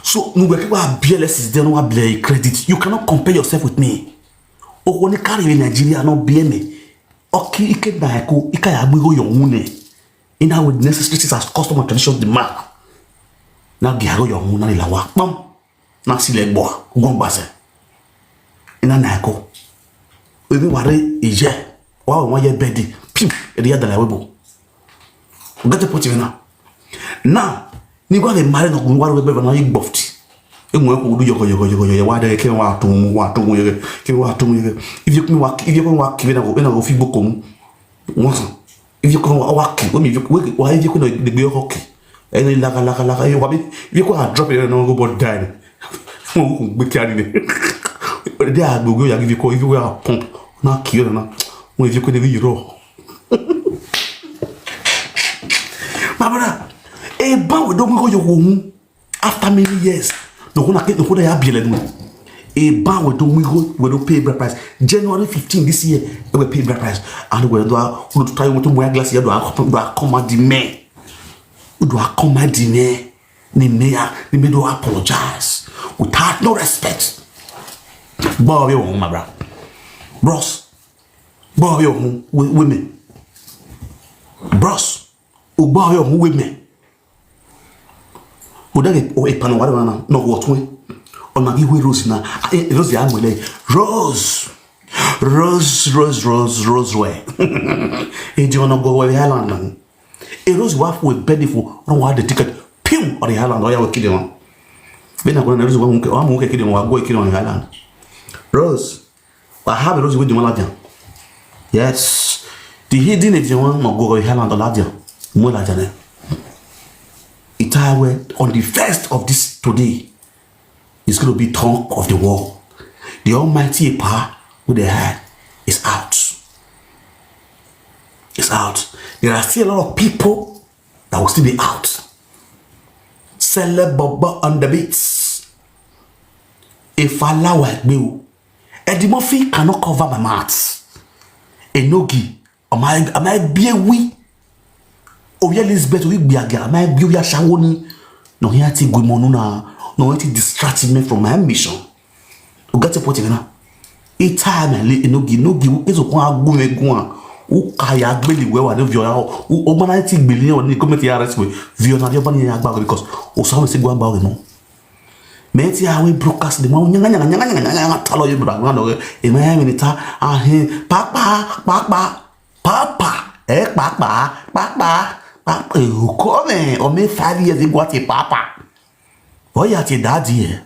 So, nugbe ke wa B L S is there, no wa B L S credit. You cannot compare yourself with me. Oko ni carry in Nigeria, no B M A. Oki ike na eko, ika ya gbigo your own. In that way, necessities as custom and tradition demand. Na gi ago your own na ni lawa. Pam. Na si le gbo, gon gbase. Ina na eko. Ebi ware ije. Wa wa ye bedi. Pim. Edi ya dala webo. Get the point now. Now, ni gwa le mare no gwa le be na igbofti. E mo ko du yoko yoko yoko yoko wa de ke wa tun wa tun yoko ke wa tun yoko. If you come wa if you come wa kive na go na go fi gboko mu. Won so. If you come wa wa ki, we mi wa if you come de gbe yoko ki. E ni laga laga laga e wa bi. If you come drop it no go but die. Mo ko gbe ki ani ni. De a gbogbo ya give you call if you wa pump. Na ki na. Mo if you come de bi ro. My brother, Eba we don go yo wo. After many years, no kuna ke no kuna ya biele nu. Eba we don we go we don pay bride price. January fifteen this year, we pay bride price. And we do a we do try to wear glass here do a do a come at the man. We do a come at the man. The mayor, the mayor do apologize without no respect. Boy, we won my bra. Bros. Boy, we won women. Bros. Boy, we won women. O dage o e pano wari wana no go tun. O ma gi we Rose na. E Rose ya mo le. Rose. Rose, Rose, Rose, Rose we. E di ona go we island na. E Rose wa fu e bedi fu ron wa the ticket. Pium on the island o ya we kide wan. Be na go na Rose wa mu ke wa mu ke kide wan wa go kide on the island. Rose. Wa ha be Rose we di wan la dia. Yes. The hidden e di wan no go we island la dia. Mo la dia ne. Itawe on the first of this today is going to be talk of the world. The almighty power with the hand is out. It's out. There are still a lot of people that will still be out. Celeb Bobo on the beats. If I allow it, will Eddie Murphy cannot cover my mouth. Enogi, am I am I be a we? Oya Elizabeth we be a girl. Am I be we a shawoni? No here ti gwi monu na. No here ti distract me from my mission. You get the point now. Ita me le enogi nogi ezo kwa gume gwa. U kaya gbeli we wa no vio ya. U o mana ti gbeli o ni comment ya arrest we. Vio na vio bani ya gba because o so se gwa gba we mo. Me ti a we broadcast de mo nyanga nyanga nyanga nyanga nyanga talo ye bra na no. E ma ya mi ni ta a he papa papa papa e papa papa papa e ko me o me five years e gwa ti papa. Oya ti daddy e.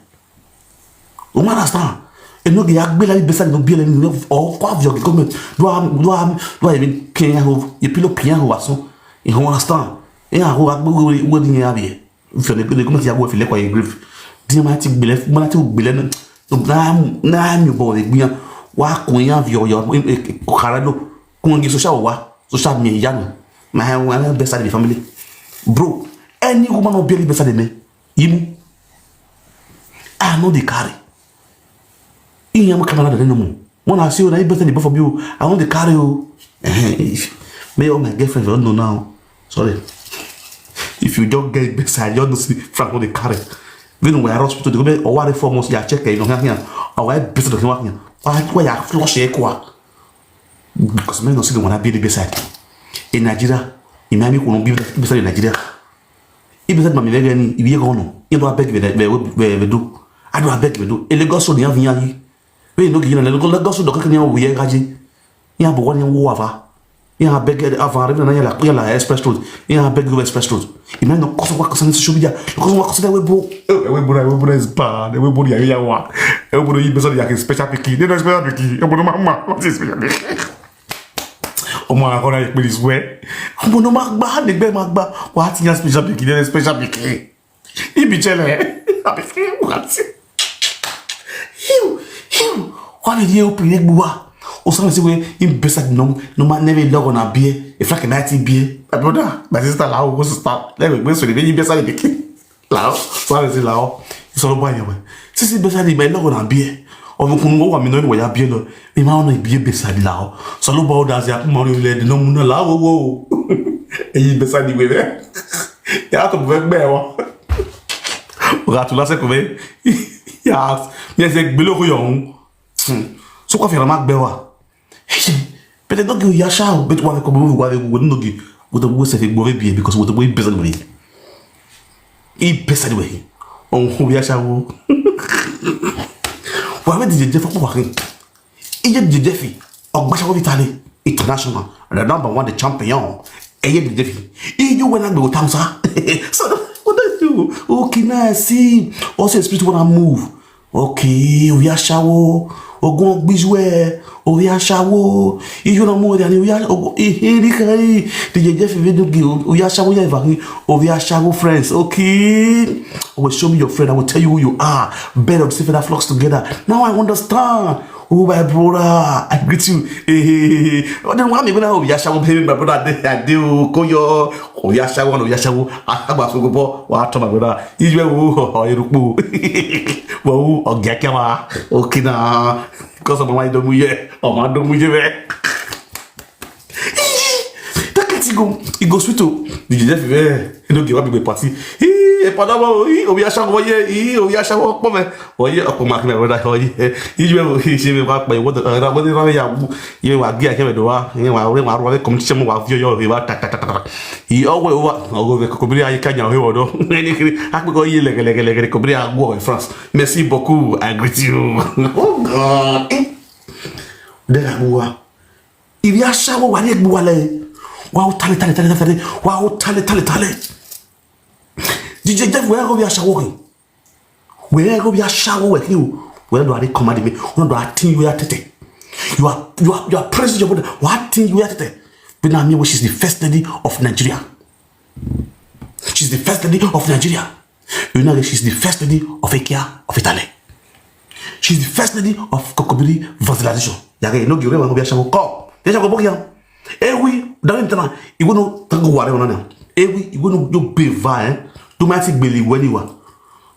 O ma understand? E no ge ya gbe la bi besa no bi le ni o kwa vio ge comment. Do am do am do am even ken ho ye pilo pian ho aso. E ho understand? E a ho agbe we we ni ya bi. If you dey comment ya go feel like you grief. Di ma ti gbele ma ti gbele na na na mi bo de gbiyan. Wa kun ya vio yo ko kara lo. Kun gi social wa social media no. My my best at the family. Bro, any woman no be the best at me. Imu. I no dey carry. Iyan mo kamera da no mo. When I see you, na you better the both of you. I no dey carry you. Eh, me or my girlfriend don't know now. Sorry. If you don't get better, you don't see Frank no dey carry. Even when I hospital, they go be or worry for most ya check you know here. Or why better than here. Why why you flush e kwa? Because me no see the one I be the beside. In Nigeria, in Miami, we no be beside in Nigeria. Ibi sɛ mami vɛ ni ibi yɛ kɔnɔ yɛ do abɛg vɛ vɛ vɛ do ado abɛg vɛ do elego so ni avi ayi vɛ no gi na lego lego so dɔ kɛkɛ ni awo yɛ gaje ni abo wa ni awo ava ni abɛg ava rɛ na yɛ la yɛ la express road ni abɛg vɛ express road ina no kɔsɔ wa kɔsɔ ni social media kɔsɔ wa kɔsɔ ni ewe bo ewe bo na ewe bo na is bad ewe bo ni ayi ya wa ewe bo ni yi bɛ sɔ ni ya kɛ special pikin ni na special pikin ewe bo ni ma ma what is special pikin. Ọmọ akọrọ ayé pé this way. Ọmọ no ma gba ne gbe ma gba. Wa ti yan special pikin ne special pikin. Ibi chele. Abi fi wa ti. Hiu hiu. Wa ni ye open ne gbuwa. O sa se we in besa no no ma never log on a beer. If like night beer. My brother, my sister la o sister. Let me go so the baby besa the pikin. Lao, so I say lao. It's all about you. Sisi besa di me no na bie. O mo kunu wa mi no ni wa ya bie lo. Mi ma no bie besa di lao. So lo ba o da ya mo ri le di no mu na lao wo. Eyi besa di we be. Ya to be gbe wo. O ga to la se ko be. Ya, mi se gbe lo ko yo. So ko fi ra ma gbe wa. But they don't give you a shower. But what they come over, what they go, no give. What the boy say, go be because what the boy business with me. He business with him. On who ya shower. Why did you Jeff for him? He did Jeffy. Or Basha Vitali. International. The number one, the champion. He did Jeffy. He you when I go Tamsa. So what do you do? Okay, now I see. Also, speech when I move. Okay, oya shawo. Ogun gbizwe. Oya shawo. Iyo na mo ya ni oya ogun ihiri kai. Di je je fi video gi oya shawo ya ivahi. Oya shawo friends. Okay. I will show me your friend. I will tell you who you are. Better to see that flocks together. Now I understand. Oh, my brother, I greet you. Hey, hey, hey, hey. Oh, then why me when I hope Yasha will pay me, my brother? I dey, I dey, oh, go yo. Oh, Yasha one, oh, Yasha wo. I have a go bo. What to my brother? Is where who or you look. Well, oh, get camera. Okay, now. Because of my don't move here. Oh, my don't move here. That kind thing go, e go sweet o. The Joseph, eh, you know, give up a party. He, a padabo, he, oh, we are sure, oh, yeah, he, oh, we are sure, oh, come, oh, yeah, oh, come, my brother, oh, yeah, he, you will, he, she will back by what, uh, what, what, yeah, you are gear, you are, you are, you are, you are, competition, you are, you are, ta, ta, ta, ta. He always over, oh, the company, I can't, you know, he will do. I could go, like, like, like, like, company, I go in France. Merci beaucoup, I greet you. Oh, God. Eh. Then I go, ah. Ibi aṣẹ́wó wà ní ẹgbẹ́ wa lẹ. Wa o tale, tale, tale, tale. Wa o tale, tale, tale. Jije jẹ wẹ́ẹ́ kó bí aṣẹ́wó kì. Wẹ́ẹ́ kó bí aṣẹ́wó wẹ̀ kí o. Wẹ́ẹ́ lọ àdé kọ́mádé mi. Wọ́n lọ àti yóò yá tètè. You are, you are, you are praising your brother. Wà á ti yóò yá tètè. Bí náà mi wo, she's the first lady of Nigeria. She's the first lady of Nigeria. You know, she's the first lady of Ekia, of Italy. She's the first lady of Kokobiri Evangelization. Yàrá yìí, no, you remember, we are Shago. Come. They shall go back here. Eh oui, dans le temps, il va nous, tant qu'on va aller, on en a. Eh oui, il va nous, yo, beva, hein. Nous, ma ti gbeli, wani wa.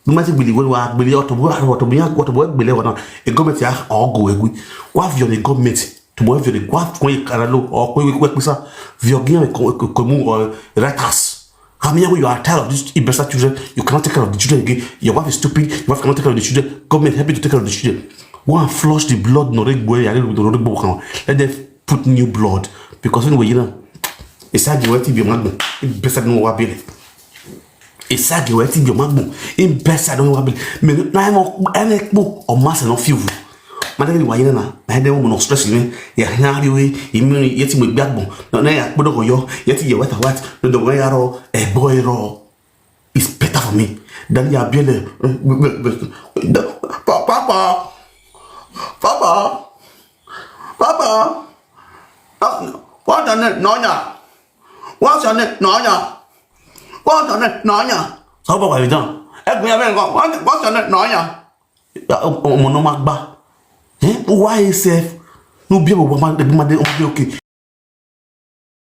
Nous, ma ti gbeli, wani wa, gbeli, otobo, otobo, ya, otobo, gbeli, wana. Et comme tu as, oh, go, eh oui. Wa viole, comme tu. To mo viole, wa, ko ye karalo, o ko ye, ko ye, ko sa. Viole, bien, ko, ko, ko, mu, euh, ratas. How many you are tired of these imbecile children? You cannot take care of the children again. Your wife is stupid. Your wife cannot take care of the children. Government help you to take care of the children. Go and flush the blood. No, no, no, no, no, no. Let them put new blood. Because anyway, you know, it's sad you want to be a man. It's better than what I. It's sad you want to be a man. It's better than what I. Me, na mo, ene po, o ma se no fiu. Madam, why you na? My head won't stress me. Ya, ya, you, you mean, yet you make backbone. No, no, ya, but go yo, yet you wet, what? No, the way I roll, a boy roll. It's better for me. Than ya, be the, Papa, Papa, Papa, what's your name? No, ya. What's your name? No, ya. What's your name? No, ya. So, Papa, you done. What's your name? No, ya. Ọmọ náà máa gbá. Why self? No be able to, okay.